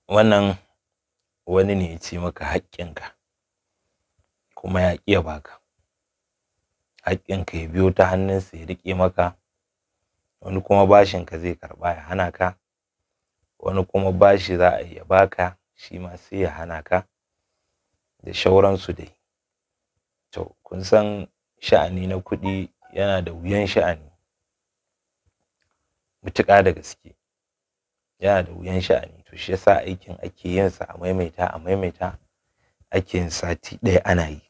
Wannan wani ne ya ce maka haƙƙinka kuma ya ƙi ya baka haƙƙinka, ya biyo ta hannunsa ya riƙe maka. Wani kuma bashinka zai karɓa ya hana ka, wani kuma bashi za a iya baka shi ma sai ya hana ka, da shauransu dai. To kun san sha'ani na kuɗi yana da wuyan sha'ani matuƙa da gaske, yana da wuyan sha'ani. To shi yasa aikin ake yin sa a maimaita a maimaita, ake yin sati ɗaya ana yi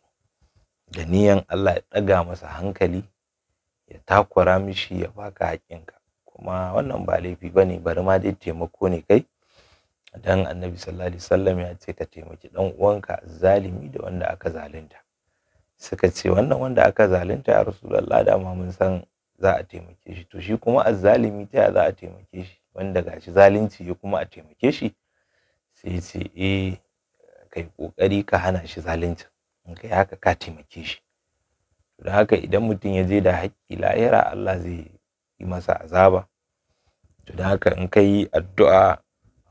da niyyan Allah ya ɗaga masa hankali, ya takura mishi, ya baka haƙƙinka. Kuma wannan ba laifi bane, bari ma dai taimako ne kai. Dan Annabi sallallahu alaihi wasallam ya ce ka taimaki ɗan uwanka zalimi da wanda aka zalunta. Suka ce wannan wanda aka zalunta ya Rasulullah, dama mun san za a taimake shi, to shi kuma azzalimi ta ya za a taimake shi, wanda gashi zalunci ya kuma a taimake shi? Sai ya ce eh, kai kokari ka hana shi zaluncin, in kai haka ka taimake shi. Don haka idan mutum ya je da haƙƙi lahira, Allah zai yi masa azaba. To don haka in ka yi addu'a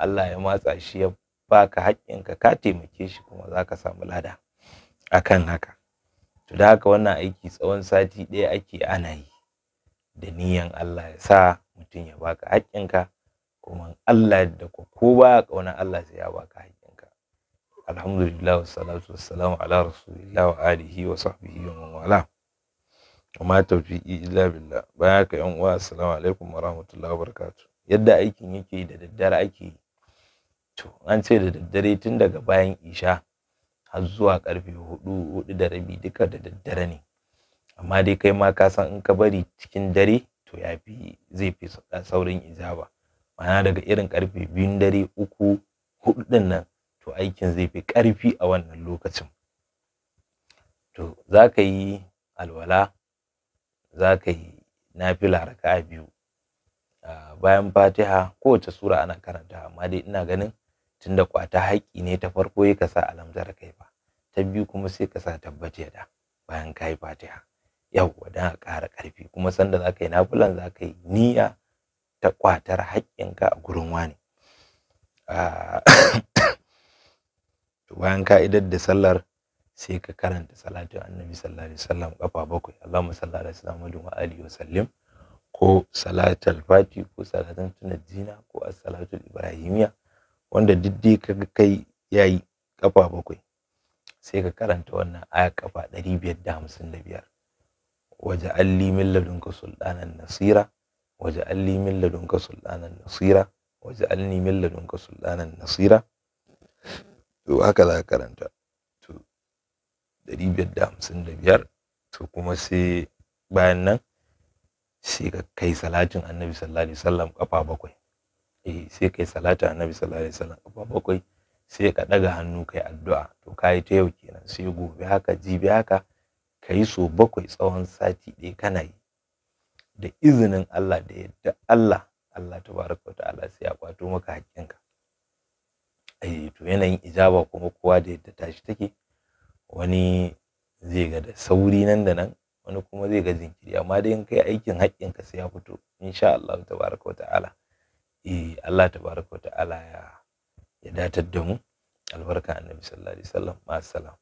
Allah ya matsa shi ya baka haƙƙinka, ka taimake shi kuma za ka samu lada akan haka. To don haka wannan aiki tsawon sati ɗaya ake ana yi da niyyan Allah ya sa mutum ya baka haƙƙinka, kuma Allah da ko baya ƙauna Allah sai ya baka haƙƙinka. Alhamdulillah, wassalatu wassalamu ala rasulillah wa alihi wa sahbihi wa man wala, wa ma tawfiqi illa billah. Bayan haka yan uwa, assalamu alaikum wa rahmatullahi wa barakatuh. Yadda aikin yake, da daddare ake yi. To an ce da daddare tun daga bayan isha har zuwa karfe 4, 4:30, duka da daddare ne. Amma dai kai ma ka san in ka bari cikin dare to yafi, zai fi saurin ijaba. Ma'ana daga irin karfe 2 dare, 3, 4 ɗin nan, to aikin zai fi ƙarfi a wannan lokacin. To za ka yi alwala, za ka yi nafila raka'a 2 bayan Fatiha, kowace sura ana karanta, amma dai ina ganin tunda ƙwata haƙƙi ne, ta farko ka sa alam tara kaifa, ta biyu kuma sai ka sa tabbat yada bayan ka yi Fatiha. Yawwa, don a ƙara ƙarfi. Kuma sanda za ka yi nafilan, za ka yi niyya ta ƙwatar haƙƙinka a gurin wani. To bayan ka idar da sallar, sai ka karanta salatin Annabi sallallahu alaihi wasallam ƙafa 7, Allahumma salli ala sayyidina Muhammadin wa alihi wa sallim, ko salatul fati, ko salatan tunajjina, ko as-salatul ibrahimiyya, wanda duk dai kaga kai yayi, ƙafa 7. Sai ka karanta wannan aya ƙafa 555: waja'al li min ladunka sultanan nasira, waja'al li min ladunka sultanan nasira, waja'alni min ladunka sultanan nasira. To haka za ka karanta, to 555. To kuma sai bayan nan sai ka kai salatin Annabi sallallahu alaihi wasallam ƙafa 7. Eh, sai kai salatin Annabi sallallahu alaihi wasallam ƙafa 7, sai ka ɗaga hannu kai addu'a. To kayi ta yau kenan, sai gobe haka, jibi haka, kayi so 7 tsawon sati ɗaya kana yi. Da izinin Allah, da yadda Allah, Allah tabaraka wa ta'ala sai ya ƙwato maka haƙƙinka. Eh, to yanayin ijaba kuma kowa da yadda tashi take. Wani zai ga da sauri nan da nan, wani kuma zai ga jinkiri, amma dai in kai aikin, haƙƙinka sai ya fito insha Allah tabaraka wa ta'ala. Eh, Allah tabaraka wa ta'ala ya datar da mu, albarka Annabi sallallahu alaihi wasallam. Ma'assalam.